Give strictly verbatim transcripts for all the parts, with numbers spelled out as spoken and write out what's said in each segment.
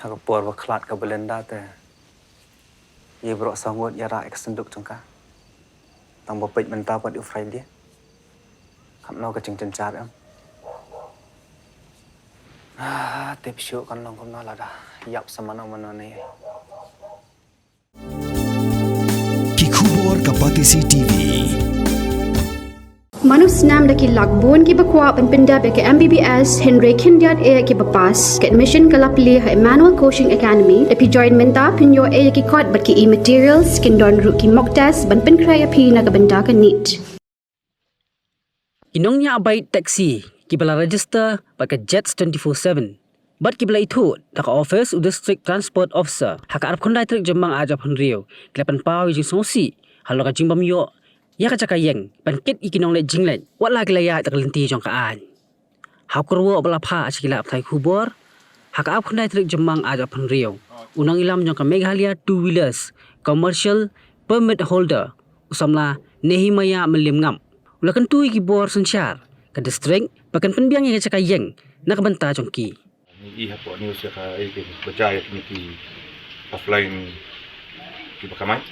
Ha ka por ba khlad ka Belinda te, ïa baroh saw ngut ïa rah ïa ka synduk jong ka. Tang ba peit mynta pat u Friday. Katno ka jingjynjar em. Ah, tip shuh kan long kumno lada ïap sa mano mano ne. Ki khubor ka Batesi T V. Mano snam da ki lak bun kiba kwah ban pyndep ïa ka M B B S hynrei khyndiat eh kiba pass. Ka admission ka la plie ha Emmanuel Coaching Academy. Da phi join mynta phin ïoh eh ïa ki kot bad ki e-materials, kin don ruh ki mock test ban pynkhreh ïa phi na ka bynta ka NEET. Ki nongñiah bike taxi kiba la register bad ka Jets twenty-four seven bad kiba la ithuh da ka office u District Transport Officer ha ka arphew khyndai tarik Jymmang arhajar arphew hynriew ki la pynpaw ïa ka jingsngewsih halor ka jingbym ïoh ïa ka jaka ïeng ban kit ïa ki nongleit jingleit wat la ki la ïaid da ka lynti jong ka aiñ. Ha u kyrwoh ba la phah sha ki lad pathai khubor ha ka arphew khyndai tarik Jymmang arhajar arphew hynriew, u nongïalam jong ka Meghalaya Two Wheelers Commercial Permit Holder, u samla Nehemiah Mylliem Ngap, u la kyntu ïa ki bor synshar ka district ba kan pynbiang ïa ka jaka ïeng na ka bynta jong ki. Ngi i hapoh news ïa ka, eh, ki ba jia ïa kine ki offline kiba kamai.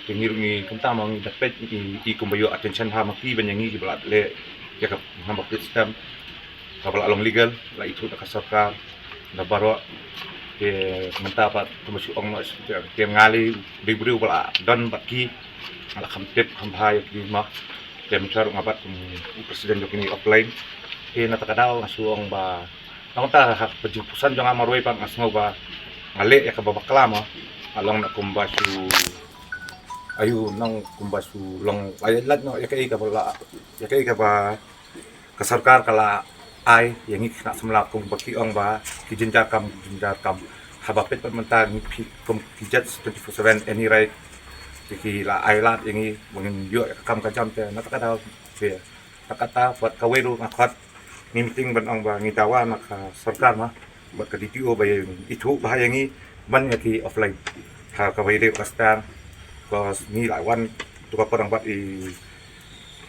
Te ngi ruh ngi kumta ma ngi da peit ngi i kumba ïoh attention ha ma ki ban ïa ngi kiba la leh ïa ka number plate stamp kaba la long legal, la ithuh da ka sorkar da baroh. Te mynta pat kumba shu ong noh, te nga lei dei briew ba la don bad ki, nga la kham tip kham bha ïa ki ma. Te mynta ruh nga bat kum u president jong kine offline. Te na kata ka daw nga shu ong ba nangta ha ka jingpuson jong nga marwei pat nga sngew ba nga leh ïa kaba bakla ma. Nga long na kumba shu, ayu, nang kumba shu long ai lad noh ïa kaei kaba la, ïa kaei kaba ka sorkar ka la ai ïa ngi ki khynnah samla kumba ki ong ba ki jynjar kam, jynjar kam. Haba peit pat mynta ngi phi kum ki Jets twenty-four seven any right ki la ai lad ïa ngi ba ngin ïoh ïa ka kam ka jam. Te na kata ka daw, te na kata pat kawei ruh nga khot ngi meeting ban ong ba ngi dawa na ka sorkar ma bad ka D T O ba ïa ithuh bha ïa ngi ban ïa ki offline ha kawei ruh ka stang. Ko ngi la wan tu ka por bad i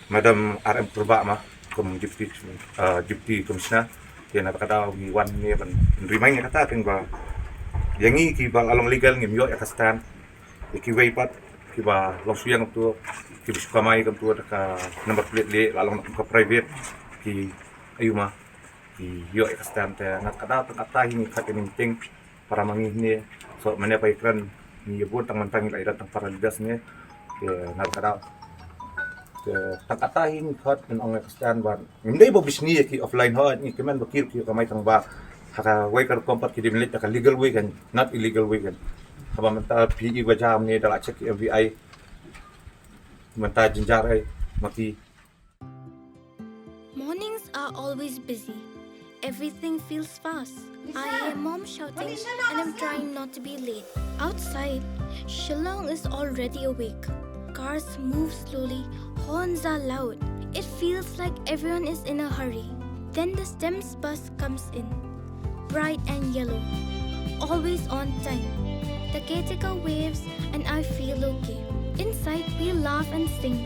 Madam R M Kurbah ma kum Deputy, uh, Deputy Commissioner. Te na kata ka daw ngi wan ne ban remind ïa kata, teng ba ïa ngi kiba la long legal ngim ïoh ïa ka stand. Ïa kiwei pat kiba long shu ïeng kumtu, kiba shu kamai kumtu da ka number plate leh, la long na ka private, ki ayu ma ki ïoh ïa ka stand. Te na kata, tang kata hi ngi khot ïa ka meeting para ma ngi ne. So mane ba ïa kren ngi ïa bun tang mynta ngi la ïa tang para leaders ne. Te na kata, te tang kata hi ngi khot, ngi ong ïa ka stand ba ngim dei ba bishni ïa ki offline, ho ngi kmen ba ki ruh ki kamai tang ba ha kawei ka rukom pat ki dei ban leit da ka legal way kan, not illegal way kan. Haba mynta phi i ba jam ne da la check ki M V I. Mynta jynjar ai ma ki. Mornings are always busy. Everything feels fast. I hear mom shouting and I'm trying not to be late. Outside, Shillong is already awake. Cars move slowly, horns are loud. It feels like everyone is in a hurry. Then the STEMS bus comes in, bright and yellow, always on time. The caretaker waves and I feel okay. Inside, we laugh and sing.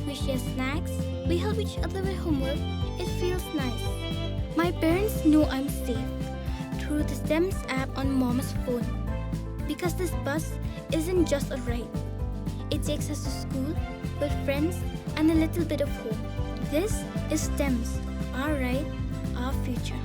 We share snacks. We help each other with homework. It feels nice. My parents know I'm safe through the STEMS app on mom's phone. Because this bus isn't just a ride. It takes us to school, with friends, and a little bit of home. This is STEMS, our ride, our future.